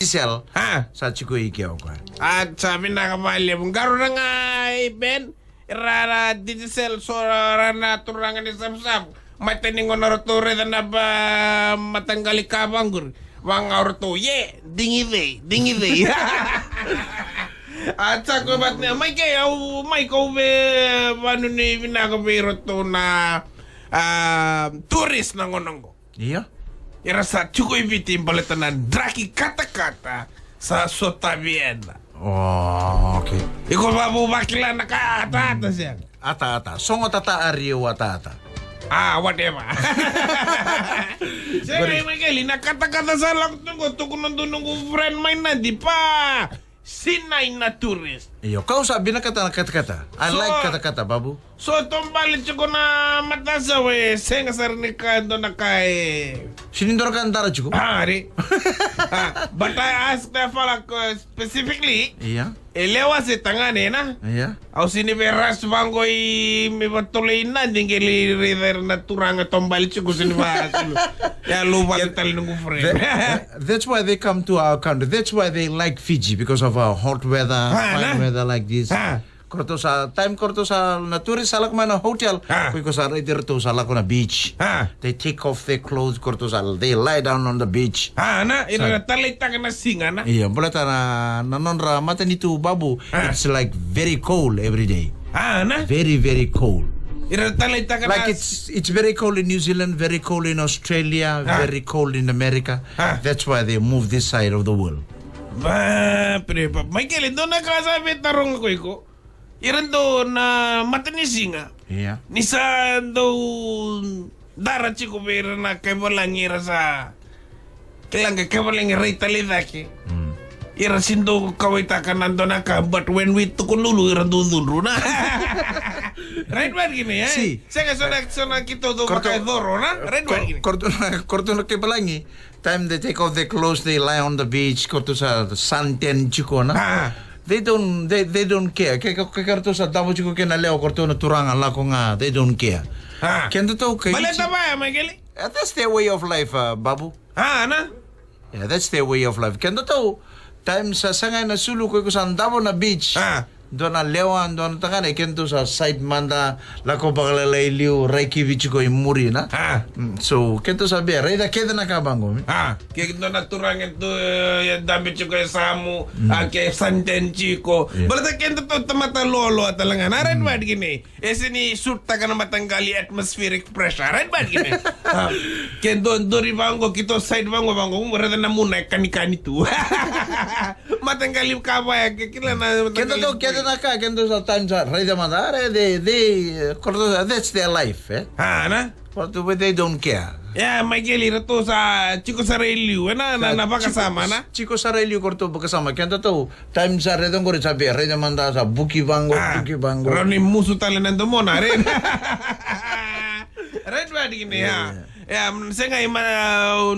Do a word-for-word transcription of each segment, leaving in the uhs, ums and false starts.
Digicel. A. Sa tiko i ke o koya. A, sa vinaka vakalevu. Qarauna ga i Ben. Ra na Digicel so ra na turaga ni Savusavu. Mata ni gauna ratou raica na ba mataqali ka vaqori. Vaqo ratou, ye, digi cei, digi cei. A, sa koya vata ni, mai ke, au, mai kau ve, vanuinui vinaka vei ratou na, a, tourist na gauna qo. Ia. Era sa tiko i Viti baleta na draki katakata sa sotavi ena. O, okay. Iko vavou vakila na ka ataata sega. Ataata. Sogo tata ari o ataata. A, whatever. Sega i mai keli na katakata sa lako tuko tuku na dua noqu friend mai Nadi pa. Sinai na tourist. Io, kau sa vinakata na katakata. I like katakata, babu. So, taubale tiko na matasawa e sega sara ni ka dua na ka e. Sini dua na ka dara tiko. A, re. A, but I asked the fella specifically. Ia. E lewa se tagane na. Ia. Au sini vei ras vaqo i me vatolei na dingeli raica na turaga taubale tiko sini va. Ia, lou vata tale noqu friend. That's why they come to our country. That's why they like Fiji, because of our hot weather, fine weather like this. Korotou sa, time korotou sa na tourist sa lako mai na hotel. Ko iko sa raici ratou sa lako na beach. They take off their clothes, korotou sa, they lie down on the beach. A, na, ira na talaitaka na siga na. Io, baleta na, na nodra matanitu babu, it's like very cold every day. A, na. Very, very cold. Ira na talaitaka na. Like it's, it's very cold in New Zealand, very cold in Australia, very cold in America. That's why they move this side of the world. Va, pre, va, Michael, dua na ka sa vetaroga ko iko. Ira dau na matanisiga. Ia. Ni sa dau dara tiko vei ira na kaivalagi ira sa kila ga kaivalagi rai tale cake. Ira si dau kawaitaka na dua na ka, but when we tuku lulu ira dau cudru na. Right, right, kina, e? Si. Sega so na, so na kito dau vakaicoro na. Right, right, kina. Korotou na, korotou na kaivalagi. Time they take off their clothes, they lie on the beach, korotou sa suntan tiko na. They don't, they, they don't care. Ke, ke, ke korotou sa davo tiko kei na lewa korotou na turaga lako ga, they don't care. Kedatou ke. Baleta vaya, Michael? That's their way of life, uh, babu. A, na? Yeah, that's their way of life. Kedatou, time sa sagai na sulu ko iko sa davo na beach. Dua na lewa, dua na tagane, kedatou sa side mada, lako vakalailai liu, rai kivi tiko i muri na. So kedatou sa via raica kece na ka vaqo. Ke dua na turaga tu e dabe tiko e samu, a ke suntan tiko. Baleta kedatou tamata loaloa tale ga na, right, right, kina. E sini sutaka na mataqali atmospheric pressure, right, but kina. Ke dodori vaqo, kito side vaqo, vaqo, mo raica na muna e kanikani tu. Mataqali ka vaya, ke kila na mataqali. Kedatou, keda na ka, kedatou sa time sa raica mada, are, they, they, korotou, that's their life, e? A, na? Korotou, they don't care. Ia, Michael, iratou sa tiko sara i liu, e na, na, na vakasama, na? Tiko sara i liu, korotou vakasama, kedatou. Time sa raica qori sa via raica mada sa buki vaqo, buki vaqo. Rawa ni musu tale na domona, right? Right, right, kina, ia. Ia, sega i ma,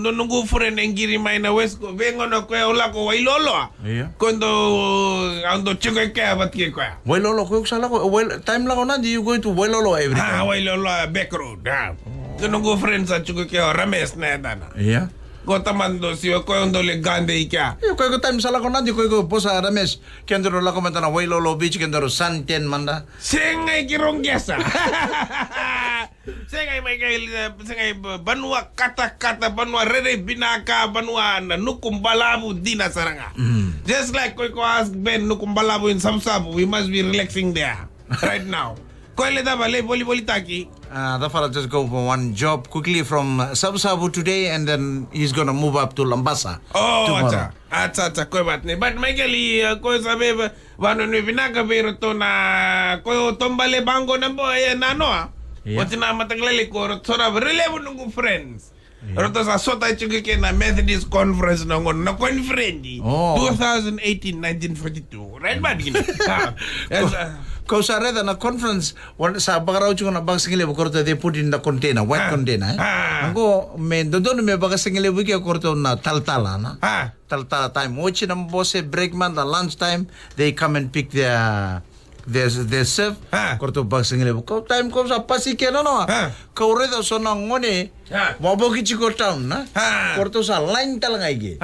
noqu friend e qiri mai na West Coast, vei gauna koya au lako Wailoloa. Ia. Ko dou, au dou tiko e kea vata kei koya. Wailoloa, ko iko sa lako, time lako Nadi, you go to Wailoloa every time. A, Wailoloa, back road, a. Noqu friend sa tiko e kea, Rames na yacana. Ia. Ko tamata dou siwa, ko dou le gade i kea. Io, ko iko time sa lako Nadi, ko iko vosa Rames. Kedaru lako mada na Wailoloa beach, kedaru suntan mada. Sega i kiro qesa. Sega i mai kai, sega i vanua katakata, vanua rere vinaka, vanua na nuku balavu dina sara ga. Just like ko iko ask Ben, nuku balavu in Savusavu, we must be relaxing there right now. Ko ele dava le volivolitaki. Uh, the fella just go for one job quickly from, uh, Savusavu today, and then he's gonna move up to Labasa tomorrow. Acha, acha, acha, ko vata ni. But Michael, uh, ko sa veva, vanua ni vinaka vei iratou na, ko taubale vaqo na bo, e, na noa. Oti na mataqali ko ratou sa relevu noqu friends. Ratou sa sota tiko kei na Methodist Conference na gauna, na conference. Two thousand eighteen, nineteen forty-two. Right, but kina. Ko sa raica na conference, sa vakarau tiko na vakasigalevu, ko ratou they put in the container, white container, e? Qo me dodonu me vakasigalevu ke ko ratou na talatala, na? Talatala time. Oti na bose break mada, lunch time, they come and pick their their, their serve. Ko ratou vakasigalevu. Ko time ko sa pasi ke na noa. Ko raica so na gone. Vavoki tiko town, na? Ko ratou sa line tale ga i ke.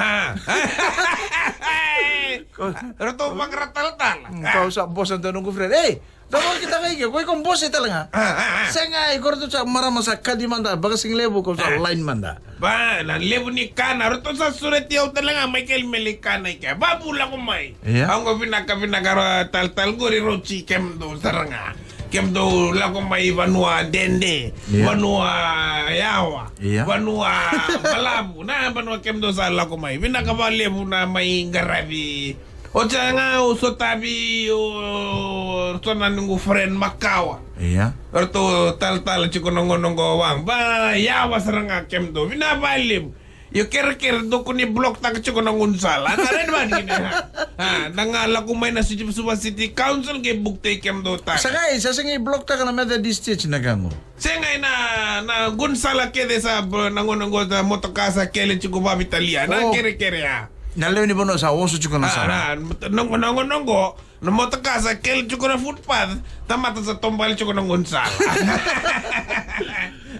Ratou vakara talatala. Mm, kau sa bosa dua noqu friend. Ei, dou vakakitaka ike, ko iko bose tale ga. Ah, ah, ah. Sega, iko ratou sa marama sa kadi mada, vakasigalevu ko sa line mada. Ba, na levu ni kana, ratou sa sureti au tale ga, Michael, me lai kana ike. Babu, lako mai. Ia. Au qo vinaka, vinaka, ra talatala qori, rauti kemudou sara ga. Kemudou lako mai vanua dede, ia, vanua yawa, ia, vanua balavu. Na vanua kemudou sa lako mai. Vinaka vakalevu na mai qaravi. Oti ga au sotavi, o, so na noqu friend makawa. Ia. Ratou talatala tiko na gauna qo, wa. Ba, yawa sara ga kemudou. Vinaka vakalevu. Io, kerekere, dou kua ni block taka tiko na gaunisala. Na red man kina. Ah, da ga lako mai na Suva City Council qai bukitaki kemudou taka. Sa qai, sa sega ni block taka na Methodist Church na ka qo. Sega, na, na gaunisala kece sa, na gauna qo sa motoka sa kele tiko vakaveitalia. Na, oh, kerekere, ah. Na lewe ni vanua sa oso tiko na sala. Ah, na, na, na gauna qo, na motoka sa kele tiko na footpath, tamata sa taubale tiko na gaunisala.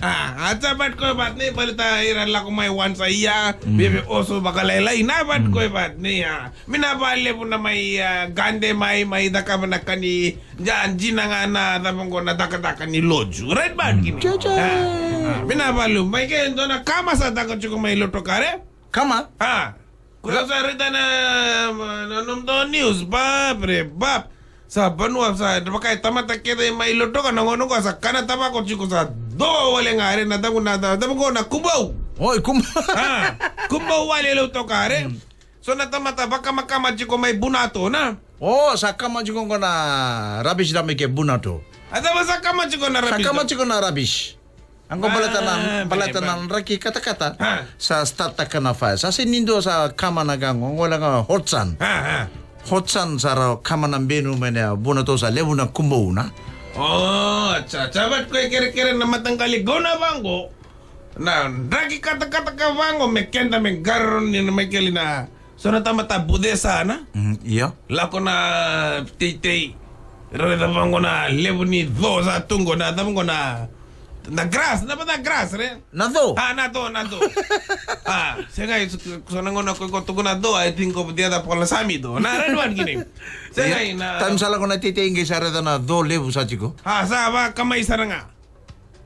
Ah, a, sa vaqo vata nei, baleta ira lako mai once a year, mm, veve oso vakalailai, na vaqo vata nei, ah. Vinaka vakalevu na mai, ah, gade mai, mai cakava na ka ni, ja, dina ga na, cava qo, na cakacaka ni loju. Right back, mm, kina. Cha, cha. Ah, ah, vinaka vakalevu. Mai ke dua na kama sa caka tiko mai Lautoka, re? Kama? Ah. Ko sa raica na, na, na nomudou news, bap re bap. Sa vanua sa, vaka e tamata kece mai Lautoka na gauna qo sa kana tavako tiko sa do wale ga re na tabu na, na tabu qo na kubou. Oi, kubou. Ah, kubou wale Lautoka re. Mm. So na tamata vakamakama tiko mai Bunato, na? Oh, sa kama tiko qo na rubbish dump i ke Bunato. A cava sa kama tiko na rubbish dump? Sa kama tiko na rubbish. Qo baleta na, ah, baleta na draki katakata. Ah. Sa start taka na fire. Sa sega ni dua sa kama na ka qo, qo na ka hot sun. Ah, ah. Hot sun sa ra kama na benu mai na Bunato, sa levu na kubou, na. Oh, cha, cha, vaqo e kerekere na mataqali gauna vaqo. Na draki katakata ka vaqo me keda me qarauni na Michael, na So na tamata bucesa, na? Mm, io. Lako na teitei. Raica vaqo na levu ni co sa tu qo, na, na vaqo na, na grass, na vata grass, re? Na co? Ah, na co, na co. Ah, sega, so, so na gauna ko, ko tukuna co, I think of the other palasami co. Na red one kina. Sega, io, na time sa lako na teitei qai sa raica na co levu sa tiko. Ah, sa vakamai sara ga.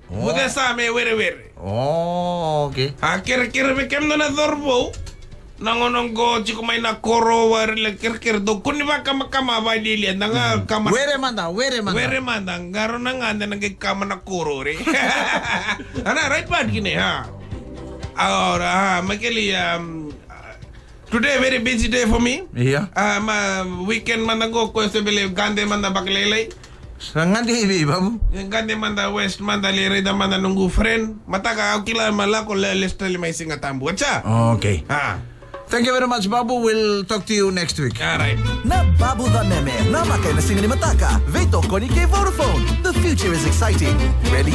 Oh. Vucesa me werewere. Oh, okay. A kerekere vei kemudou na cauravou. Na gauna qo tiko mai na koro, warai, kerekere, dou kua ni vakamakama vakalialia, da ga kama. Were mada, were mada. Were mada, qarauna ga da na qai kama na koro, re. Ana, right part kina, ha. Agora, ah, Michael, um, today very busy day for me. Io. Ah, ma weekend mada qo, ko se bele gade mada vakalailai. Sa gade i vei, babu? Gade mada west mada, lai raica mada noqu friend. Mataka au kila me lako, le, lesu tale mai Sigatabu. Wacha? Okay. Ah. Thank you very much, babu. We'll talk to you next week. All right. Na Babu Ca Meme, namaka ena siga ni mataka. Veitokoni kei Vodafone. The future is exciting. Ready?